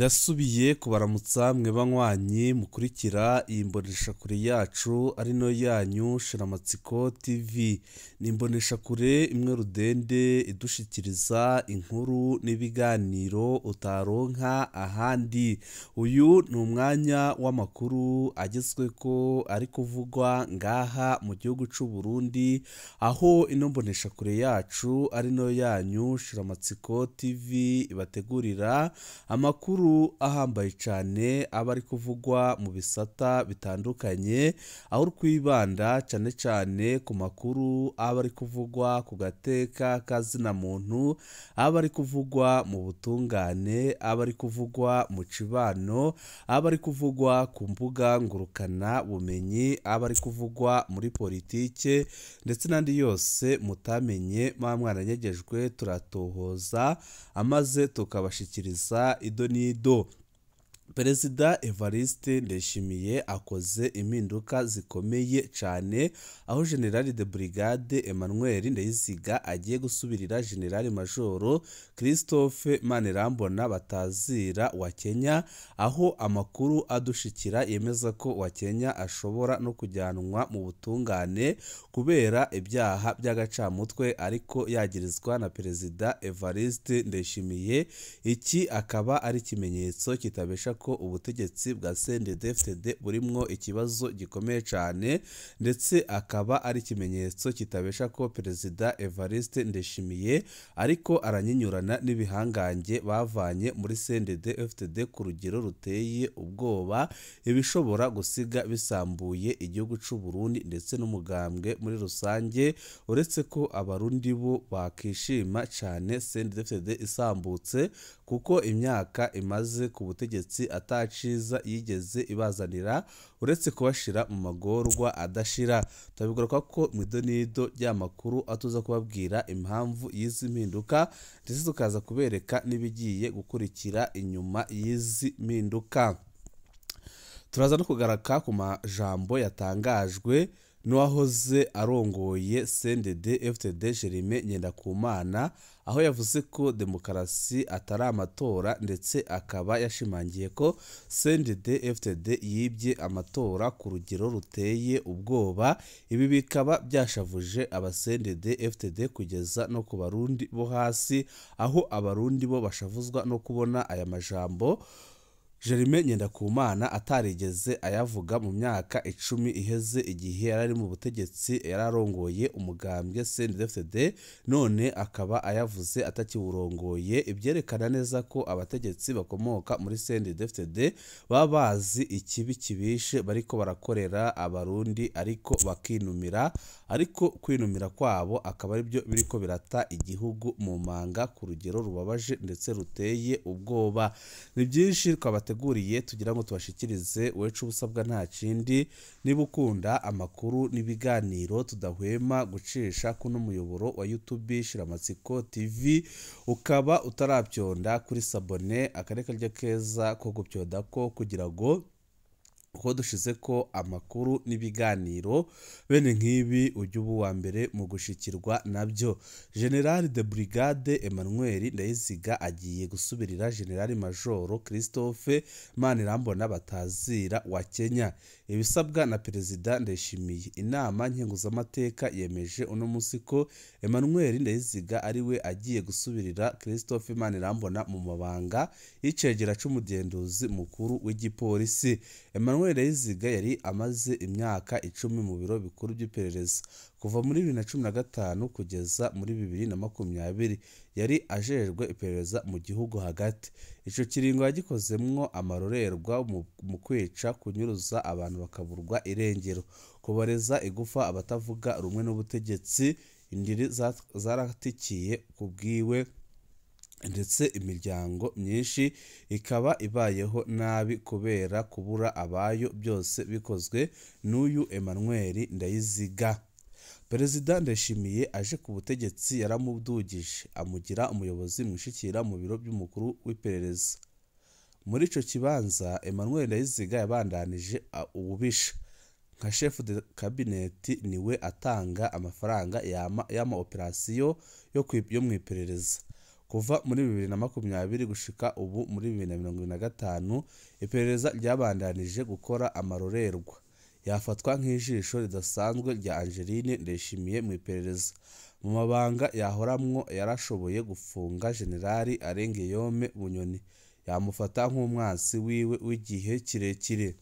Ndasubiye kubaramutsa mwe banywanyi mukurikira iyi mboneshakure yacu ari no yanyu Shiramatsiko TV. Ni imboneshakure imwe rudende idushikiriza inkuru n'ibiganiro utaronka ahandi. Uyu ni umwanya w'amakuru agezweko ari kuvugwa ngaha mu gihugu c'u Burundi, aho ino mboneshakure yacu ari no yanyu Shiramatsiko TV ibategurira amakuru ahambaye cyane aba ari kuvugwa mu bisata bitandukanye, aho twibanda cyane cyane ku makuru aba ari kuvugwa ku gateka kazina muntu, aba ari kuvugwa mu butungane, aba ari kuvugwa mu cibano, aba ari kuvugwa ku mbuga ngurukana bumenyi, aba ari kuvugwa muri politike ndetse n'andi yose mutamenye mwaranyegejwe, turatohoza amaze tukabashikiriza ido n'ido. Perezida Evariste Ndayishimiye akoze impinduka zikomeye cyane, aho General de Brigade Emmanuel Ndayiziga agiye gusubirira General Major Christophe Manirambona batazira wa Kenya, aho amakuru adushikira yemeza ko wa Kenya ashobora no kujyanwa mu butungane kubera ibyaha by'agacamutwe ariko yagirizwa na Perezida Evariste Ndayishimiye. Iki akaba ari ikimenyetso kitabesha ko ubutegetsi bwa CNDD-FDD burimwo ikibazo gikomeye cyane, ndetse akaba ari ikimenyetso kitabesha ko Perezida Evariste Ndayishimiye ariko aranyinyurana n'ibihangange bavanye muri CNDD-FDD ku rugero ruteye ubwoba, ibishobora gusiga bisambuye igihugu c'u Burundi ndetse n'umugambwe muri rusange, uretse ko abarundi bo bakishima cyane CNDD-FDD isambutse, kuko imyaka imaze ku butegetsi ataciza yigeze ibazanira uretse kubashira mu magorwa adashira. Turabigaruka ko mu idonido ry'amakuru atuza kubabwira impamvu y'izi mpinduka, ndetse tukaza kubereka n'ibigiye gukurikira inyuma y'izi mpinduka. Turaza no kugaraka ku majambo yatangajwe n'uwahoze arongoye CNDD-FDD Jeremy Ngendakumana, aho yavuze ko demokarasi atari amatora, ndetse akaba yashimangiye ko CNDD-FDD yibye amatora ku rugero ruteye ubwoba. Ibi bikaba byashavuje aba CNDD-FDD kugeza no ku barundi bo hasi, aho abarundi bo bashavuzwa no kubona aya majambo Jeremy Ngendakumana atarigeze ayavuga mu myaka 10 iheze igihe yari mu butegetsi yararongoye umugambwe CNDD-FDD, none akaba ayavuze atakiwurongoye, ibyerekana neza ko abategetsi bakomoka muri CNDD-FDD baba bazi ikibi kibishe bariko barakorera abarundi ariko bakinumira, ariko kwinumira kwabo akaba aribyo biriko birata igihugu mu manga ku rugero rubabaje ndetse ruteye ubwoba. Ni byinshi twabateguriye tugira ngo tubashikirize, wecu ubusabwa nta kindi, niba ukunda amakuru n'ibiganiro tudahwema gucisha kuno muyoboro wa YouTube Shiramatsiko TV, ukaba utarabyonda kuri sabone akareka rya keza ko gupyoda ko kugira ngo uko dushize ko amakuru n'ibiganiro bene nk'ibi ujye uba uwa mbere mu gushikirwa nabyo. General de Brigade Emmanuel Ndayiziga agiye gusubirira General Major Christophe Manirambona batazira wa Kenya, ibisabwa na Perezida Ndayishimiye. Inama nkenguzamateka yemeje uno munsi ko Emmanuel Ndayiziga ari we agiye gusubirira Christophe Manirambona mu mabanga y'icegera c'umugenduzi mukuru w'igipolisi. Emmanuel Ndayiziga yari amaze imyaka 10 mu biro bikuru by'iperereza kuva muri 2015 kugeza muri 2020, yari ajejwe iperereza mu gihugu hagati. Ico kiringo yagikozemwo amarorerwa mu kwica, kunyuruza abantu bakaburwa irengero, kubareza igufa abatavuga rumwe n'ubutegetsi, indiri zaratikiye kubwiwe, ndetse imiryango myinshi ikaba ibayeho nabi kubera kubura abayo, byose bikozwe n'uyu Emmanuel Ndayiziga. Perezida Ndayishimiye aje ku butegetsi yaramudugije amugira umuyobozi mwishikira mu biro by'umukuru w'iperereza. Muri ico kibanza Emmanuel Ndayiziga yabandanije ububisha nka chef de cabinet, niwe atanga amafaranga y'ama operation yo mu iperereza. Kuva muri 2020 gushika ubu muri 2025 iperereza ryabandanije gukora amarorerwa. Yafatwa nk'ijisho ridasanzwe rya Angeline Ndayishimiye mu iperereza. Mu mabanga yahoramwo yarashoboye gufunga Generali Arengeyome Bunyoni, yamufata nk'umwansi wiwe w'igihe kirekire.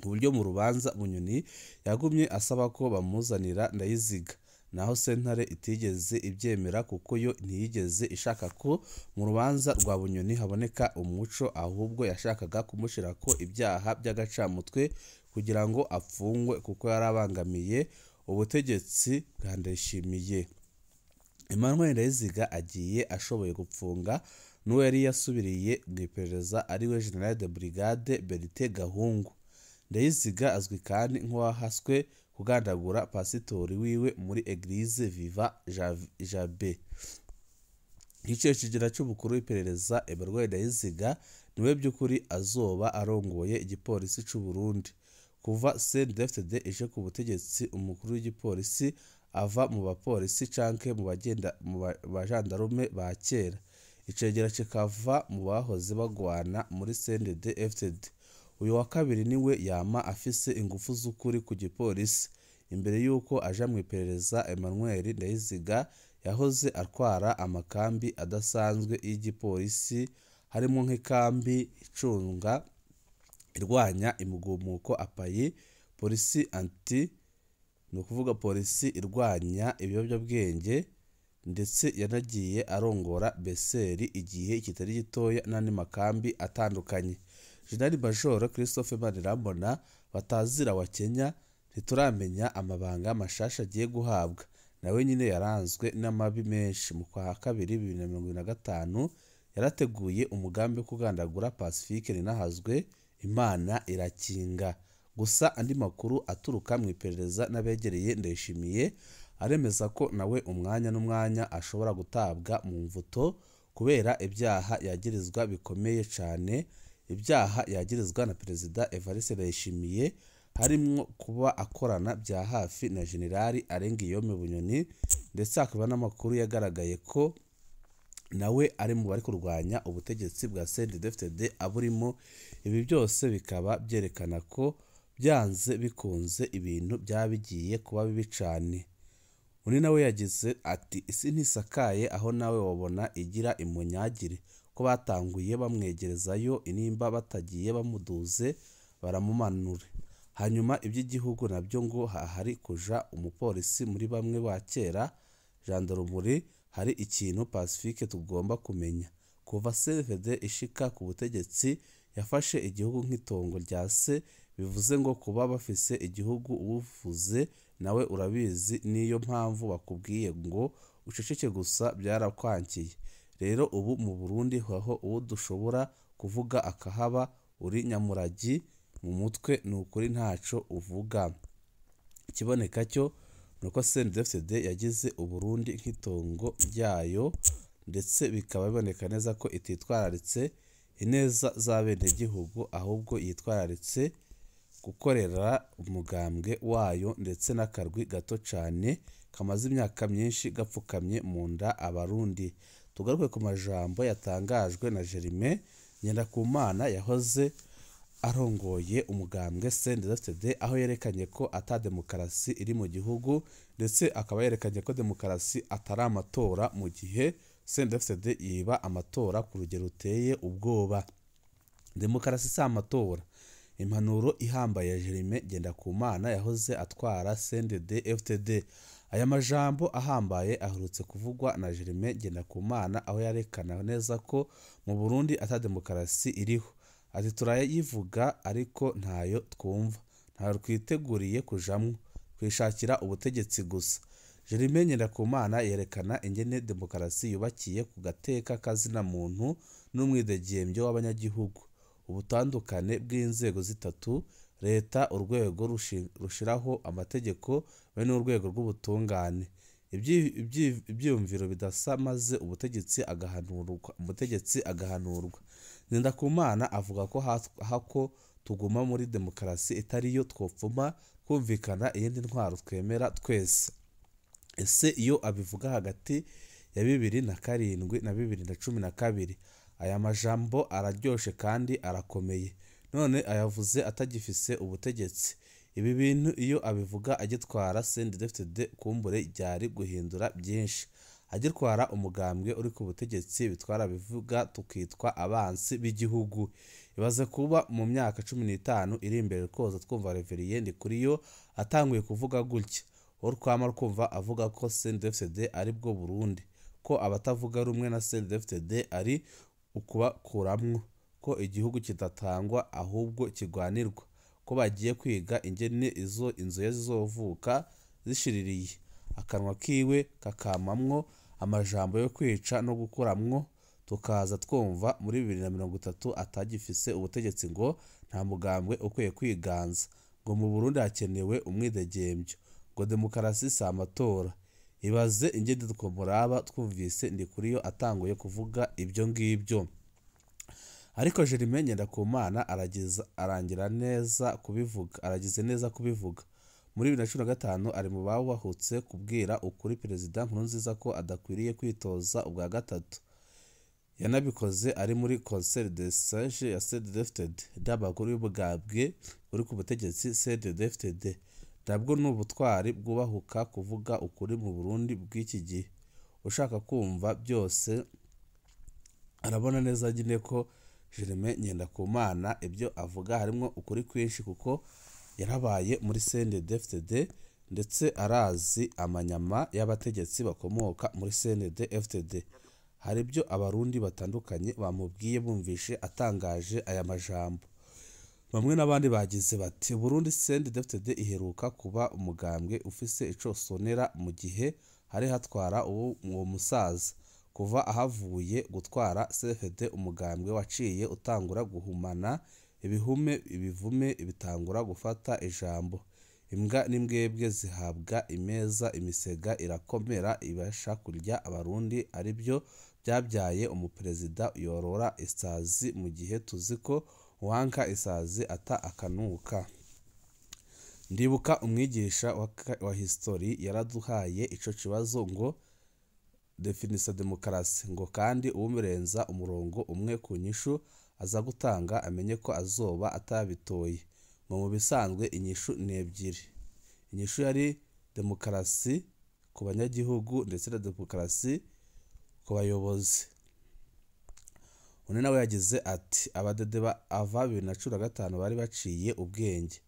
Ku buryo mu rubanza Bunyoni yagumye asaba ko bamuzanira Ndayiziga, naho sentare itigeze ibyemera kuko yo ntiyigeze ishaka ko mu rubanza rwa Bunyoni haboneka umuco, ahubwo yashakaga kumushirako ibyaha by'agacamutwe kugira ngo afungwe kuko yarabangamiye ubutegetsi bwa Ndayishimiye. Emmanuel Ndayiziga agiye ashoboye gupfunga n'uwo yari yasubiriye mu iperereza ariwe General de Brigade Bertin Gahungu. Ndayiziga azwi kandi nk'uwahaswe kugandagura pasitori wiwe muri Eglise Viva Jabe. Icyo kigera cy'ubukuru w'iperereza Emmanuel Ndayiziga niwe by'ukuri azoba arongoye igipolisi c'u Burundi. Kuva CNDD-FDD ije ku butegetsi, umukuru w'igipolisi ava mu bapolisi canke mu bagenda mu bajandarume ba kera, icegera kikava mu bahoze bagwana muri CNDD-FDD. Uyu wa kabiri niwe yama afise ingufu z'ukuri ku gipolisi. Imbere y'uko aja mu iperereza, Emmanuel Ndayiziga yahoze atwara amakambi adasanzwe y'igipolisi, harimo nk'ikambi icunga irwanya imigumuko apayi, polisi anti, ni ukuvuga polisi irwanya ibiyobyabwenge, ndetse yanagiye arongora Beseri igihe kitari gitoya n'andi makambi atandukanye. General Major Christophe Manirambona batazira wa Kenya ntituramenya amabanga mashasha agiye guhabwa, nawe nyine yaranzwe n'amabi menshi. Mu kwa kabiri 2025 yarateguye umugambi wo kugandagura Pacifique Ninahazwe, Imana irakinga. Gusa andi makuru aturuka mu iperereza n'abegereye Ndayishimiye aremeza ko nawe umwanya n'umwanya ashobora gutabwa mu mvuto kubera ibyaha yagirizwa bikomeye cyane. Ibyaha yagirizwa na Perezida Evariste Ndayishimiye harimo kuba akorana bya hafi na Generali Arengiyome Bunyoni, ndetse hakaba n'amakuru yagaragaye ko nawe ari mu bari kurwanya ubutegetsi bwa CNDD-FDD aburimo. Ibi byose bikaba byerekana ko byanze bikunze ibintu byaba bigiye kuba bibi cyane. Undi nawe yagize ati isi ntisakaye aho nawe wabona igira imunyagire, ko batanguye bamwegerezayo inimba batagiye bamuduze baramumanure. Hanyuma iby'igihugu nabyo ngo hahari kuja umupolisi muri bamwe ba kera gendarmerie. Hari ikintu Pacifique tugomba kumenya, kuva CNDD ishika ku butegetsi yafashe igihugu nk'itongo rya se, bivuze ngo kuba bafise igihugu ubuvuze nawe urabizi, niyo mpamvu bakubwiye ngo uceceke gusa byarakwankiye. Rero ubu mu Burundi aho uwo dushobora kuvuga akahaba uri nyamuragi mu mutwe, ni ukuri ntaco uvuga. Ikiboneka cyo nuko CNDD-FDD yagize Uburundi nk'itongo ryayo, ndetse bikaba biboneka neza ko ititwararitse ineza z'abenegihugu, ahubwo yitwararitse gukorera umugambwe wayo ndetse n'akarwi gato cyane kamaze imyaka myinshi gapfukamye mu nda Abarundi. Tugaruke ku majambo yatangajwe na Germain Ngendakumana yahoze arongoye umugambwe CNDD-FDD, aho yerekanye ko ata demokarasi iri mu gihugu, ndetse akaba yerekanye ko demokarasi atari amatora mu gihe CNDD-FDD yiba amatora ku rugero ruteye ubwoba. Demokarasi si amatora. Impanuro ihambaye ya Germain Ngendakumana yahoze atwara CNDD-FDD. Aya majambo ahambaye aherutse kuvugwa na Germain Ngendakumana, aho yerekana neza ko mu Burundi ata demokarasi iriho. Ati turayivuga ariko ntayo twumva, ntayo twiteguriye kujamwo, twishakira ubutegetsi gusa. Germain Ngendakumana yerekana ingene demokarasi yubakiye ku gateka kazina muntu n'umwidegembyo w'abanyagihugu, ubutandukane bw'inzego zitatu: leta, urwego rushiraho amategeko, be n'urwego rw'ubutungane. Ibyiyumviro bidasa maze ubutegetsi agahanurwa. Ngendakumana avuga ko hako tuguma muri demokarasi itariyo twopfuma kumvikana iyindi ntwaro twemera twese. Ese iyo abivuga hagati ya 2007 na 2012. Aya majambo araryoshe kandi arakomeye, none ayavuze atagifise ubutegetsi. Ibi bintu iyo abivuga agitwara CNDD-FDD kumbure ryari guhindura byinshi. Agitwara umugambwe uri ku butegetsi bitwara bivuga tukitwa abansi b'igihugu. Ibaze kuba mu myaka 15 iri imbere koza twumva Reverien Ndikuriyo atanguye kuvuga gutya. Uwo twama twumva avuga ko CNDD-FDD ari bwo Burundi, ko abatavuga rumwe na CNDD-FDD ari ukubakuramwo, ko igihugu kidatangwa ahubwo kigwanirwa, ko bagiye kwiga ingene izo inzoya zizovuka zishiririye. Akanwa kiwe kakamamwo amajambo yo kwica no gukuramwo, tukaza twumva muri 2030 atagifise ubutegetsi ngo nta mugambwe ukwiye kwiganza, ngo mu Burundi hakenewe umwidegembyo, ngo demokarasi si amatora. Ibaze ingene twomuraba twumvise Ndikuriyo atanguye kuvuga ibyo ngibyo. Ariko Germain Ngendakumana arangira neza kubivuga, aragize neza kubivuga. Muri 2015 ari mu babahutse kubwira ukuri Perezida Nkurunziza ko adakwiriye kwitoza ubwa gatatu. Yanabikoze ari muri Conseil des Sages ya CNDD-FDD, n'abakuru y'ubugambwe uri ku butegetsi CNDD-FDD. Nabwo ni ubutwari bwubahuka kuvuga ukuri mu Burundi bw'iki gihe. Ushaka kumva byose arabona neza nyine ko Germain Ngendakumana ibyo avuga harimo ukuri kwinshi, kuko yarabaye muri CNDD-FDD ndetse arazi amanyama y'abategetsi bakomoka muri CNDD-FDD. Hari ibyo abarundi batandukanye bamubwiye bumvishe atangaje aya majambo. Bamwe n'abandi bagize bati Burundi CNDD-FDD iheruka kuba umugambwe ufise ico sonera mu gihe hari hatwara uwo musaza. Kuva ahavuye gutwara CFD umugambwe waciye utangura guhumana ibihume, ibivume bitangura gufata ijambo. Imbwa n'imbwebwe zihabwa imeza, imisega irakomera ibasha kurya abarundi, aribyo byabyaye umuperezida yorora isazi mu gihe tuzi ko uwanka isazi ata akanuka. Ndibuka umwigisha wa history yaraduhaye ico kibazo ngo definisa demokarasi, ngo kandi uwumurenza umurongo umwe ku nyishu aza gutanga amenye ko azoba atabitoye. Ngo mu bisanzwe inyishu ni ebyiri. Inyishu yari demokarasi ku banyagihugu ndetse na demokarasi ku bayobozi. Undi nawe yagize ati abadede ba ava 2015 bari baciye ubwenge,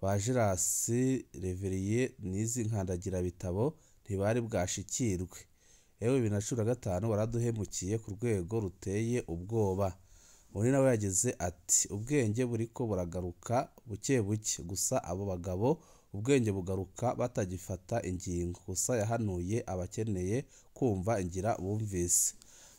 ba Girasi Reverien n'izi nkandagira bitabo ntibari bwashikirwe. Ewe 2015 baraduhemukiye ku rwego ruteye ubwoba. Undi nawe yagize ati ubwenge buriko buragaruka buke buke, gusa abo bagabo ubwenge bugaruka batagifata ingingo. Gusa yahanuye abakeneye kumva ingira bumvise.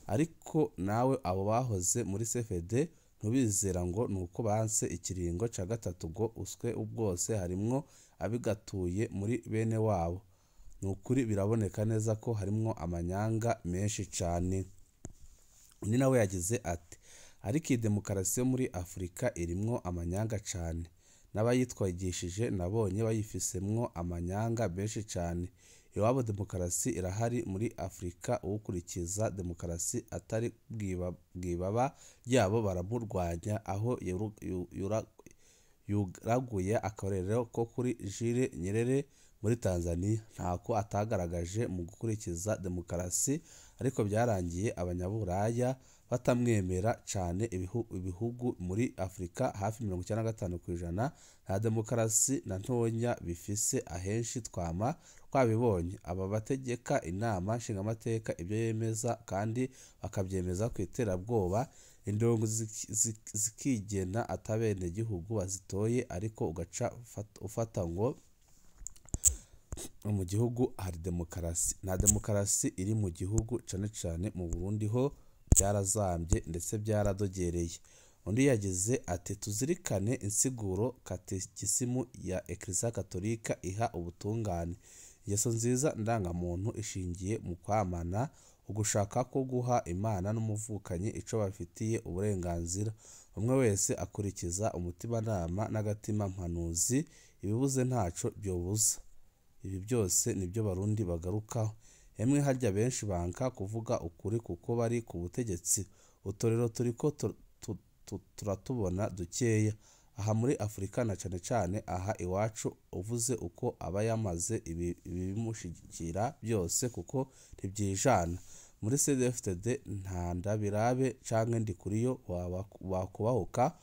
Ariko nawe abo bahoze muri CFD ntubizera ngo nuko banse ikiringo ca gatatu ngo uswe ubwose harimwo abigatuye muri bene wabo. Nukuri biraboneka neza ko harimwo amanyanga menshi cane. Undi nawe yagize ati ariko iyi demokarasi yo muri Afurika irimwo amanyanga cane, n'abayitwagishije nabonye bayifisemwo amanyanga menshi cane. Iwabo demokarasi irahari muri Afurika, uwukurikiza demokarasi atari bwibaba ryabo baramurwanya. Aho yuraguye akarorero ko kuri Jules Nyerere muri Tanzania, ntako atagaragaje mu gukurikiza demokarasi, ariko byarangiye abanyaburaya batamwemera cane. Ibihugu muri Afurika hafi 95% nta demokarasi na ntonya bifise, ahenshi twama twabibonye. Aba bategeka inama nshingamateka ibyo yemeza kandi bakabyemeza ku iterabwoba, indongo zikigena atabene gihugu bazitoye, ariko ugaca ufata ngo mu gihugu hari demokarasi. Nta demokarasi iri mu gihugu, cane cane mu Burundi ho byarazambye ndetse byaradogereye. Undi yagize ati tuzirikane insiguro katekisimu ya Eklezia Katolika iha ubutungane. Ingeso nziza ndangamuntu ishingiye mu kwamana, ugushaka ko guha Imana n'umuvukanyi ico bafitiye uburenganzira. Umwe wese akurikiza umutimanama n'agatima mpanuzi, ibibuze ntaco byobuza. Ibi byose nibyo Barundi bagarukaho. Emwe harya benshi banka kuvuga ukuri kuko bari ku butegetsi. Utorero turiko turatubona dukeya aha muri Afurika, na cane cane aha iwacu. Uvuze uko aba yamaze ibimushikira byose, kuko ntibyijana. Muri CNDD-FDD nta Ndabirabe canke Ndikuriyo wakubahuka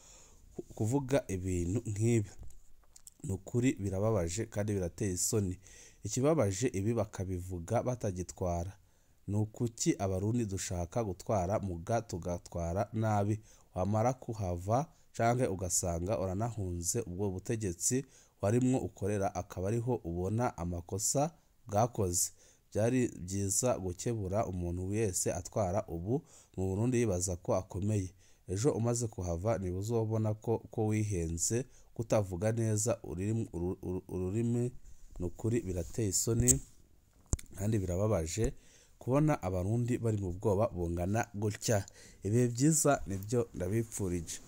kuvuga ibintu nk'ibi. Ni ukuri birababaje kandi birateye isoni. Ikibabaje, ibi bakabivuga batagitwara. Ni ukuki Abarundi dushaka gutwara muga tugatwara nabi, wamara kuhava canke ugasanga uranahunze ubwo butegetsi warimwo ukorera, akaba ariho ubona amakosa bwakoze. Byari byiza gukebura umuntu wese atwara ubu mu Burundi yibaza ko akomeye. Ejo umaze kuhava niba uzobona ko wihenze kutavuga neza ururimi. Ni ukuri birateye isoni kandi birababaje kubona Abarundi bari mu bwoba bungana gutya. Ibihe byiza nibyo ndabipfurije.